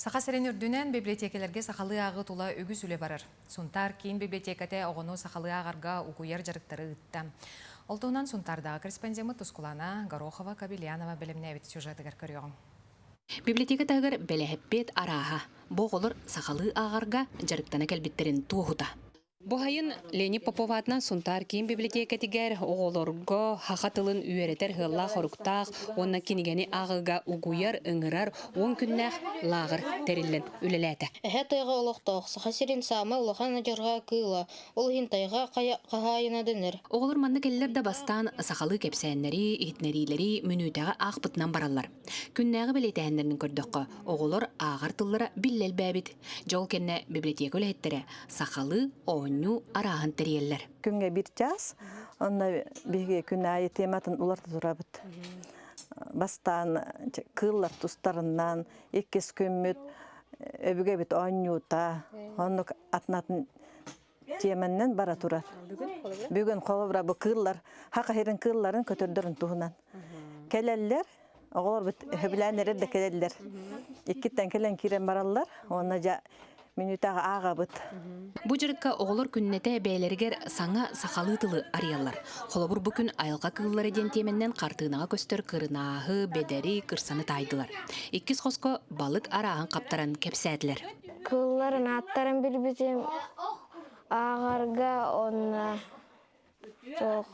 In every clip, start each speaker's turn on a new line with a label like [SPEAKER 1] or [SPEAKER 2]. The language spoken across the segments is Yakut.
[SPEAKER 1] Саха сирин үрдүнэн библиотекаларга сахалыы ааҕыы тула үгүс үлэ барар. Сунтаар киин библиотеката оҕону сахалыы ааҕарга угуйар дьарыктары ыытта. Ол туһунан Сунтаардааҕы корреспондеммыт Тускулана Горохова-Кобельянова бэлэмнээбит сюжетыгар көрүөҕүҥ.
[SPEAKER 2] Библиотека таһыгар бэлэһэппиэт арааһа. Бу оҕолор сахалыы ааҕарга дьарыктана кэлбиттэрин туоһута. Бу сайын Леонид Попов аатынан Сунтаар киин библиотекатыгар оҕолорго саха тылын үөрэтэр сыаллаах-соруктаах уонна кинигэни ааҕыыга угуйар, ыҥырар 10 күннээх лааҕыр тэриллэн үлэлээтэ.
[SPEAKER 3] Эһэ тайҕа олохтоох Саха сирин саамай улахан адьырҕа кыыла, ол иһин тайҕа хаһаайына дэнэр.
[SPEAKER 2] Оҕолор манна кэллэр да бастаан сахалыы кэпсээннэри, иһитиннэриилэри мүнүүтэҕэ аахпытынан бараллар. Күннээҕи бэлиэтээһиннэрин көрдөххө, оҕолор ааҕар тыллара биллэ элбээбит. Дьол кэннэ библиотека үлэһиттэрэ сахалыы оонньуу арааһын тэрийэллэр.
[SPEAKER 4] Күҥҥэ биир чаас, онно биһиги күн аайы тематын уларыта турабыт. Бастаан кыыллар тустарынан, иккис күммүт өбүгэбит оонньуута, оннук атын-атын тиэмэннэн бара турар. Бүгүн холобура бу кыыллар, хахаһырын кыылларын көтөрдөрүн туһунан. Кэлэллэр, оҕолорбут сөбүлээн эрэр да кэлэллэр. Иккиттэн кэлэн киирэн бараллар, уонна дьэ мүнүүтэҕэ ааҕабыт.
[SPEAKER 2] Бу дьарыкка оҕолор күннэтэ бэйэлэригэр саҥа сахалыы тылы арыйаллар. Холобур, бу күн айылҕа кыыллара диэн тиэмэннэн хартыынаҕа көстөр кырынааһы, бэдэри, кырсаны таайдылар. Иккис хоско балык арааһын хаптаран кэпсээтилэр.
[SPEAKER 5] Кыылларын ааттарын билбитим ааҕарга уонна суох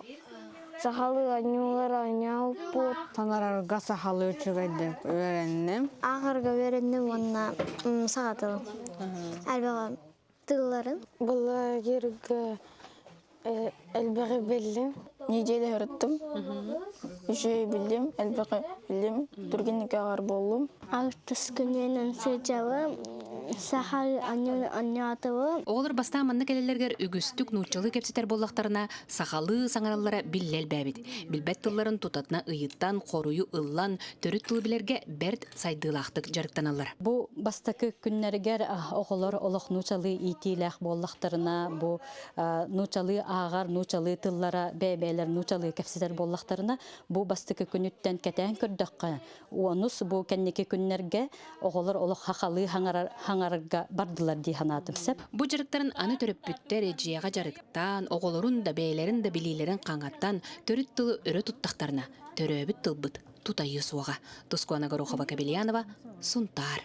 [SPEAKER 5] сахалыы оонньуулар оонньообуппут.
[SPEAKER 6] Саҥарарга сахалыы үчүгэйдик үөрэнним.
[SPEAKER 5] Ааҕарга үөрэнним уонна саха тылын элбэх тылларын.
[SPEAKER 6] Былыргы элбэҕи биллим.
[SPEAKER 7] Неделя ырыттым. Үчүгэй биллим, элбэҕи биллим, түргэнник ааҕар буоллум.
[SPEAKER 5] Алтыс күнүнэн сылдьабын, саха оонньоотубун.
[SPEAKER 2] Оҕолор бастаан манна кэлэллэригэр үгүстүк нууччалыы кэпсэтэр буоллахтарына, сахалыы саҥараллара биллэ элбээбит. Билбэт тылларын тутатына ыйытан, хоруйу ыллан, төрүт тылы билэргэ бэрт сайдыылаахтык дьарыктаналлар.
[SPEAKER 8] Бу бастакы күннэригэр оҕолор олох нуучалыы иитиилээх буоллахтарына, бу нуучалыы ааҕар, нуучалыы тыллара бэйэ-бэйэлэр нуучалыы кэпсэтэр буоллахтарына, бу бастакы күнүттэн кэтээн көрдөххө, онус бу кэнники күннэргэ оҕолор олох хахалыы хаҥарарга бардылар дии санаатым сөп.
[SPEAKER 2] Бу дьарыктарын аны төрөппүттэр дьиэҕэ дьарыктаан, оҕолорун да бэйэлэрин да билиилэрин хаҥатан, төрүт тылы өрө туттахтарына, төрөөбүт тылбыт тутайыы суоҕа. Тускуана Горохова-Кобельянова, Сунтаар.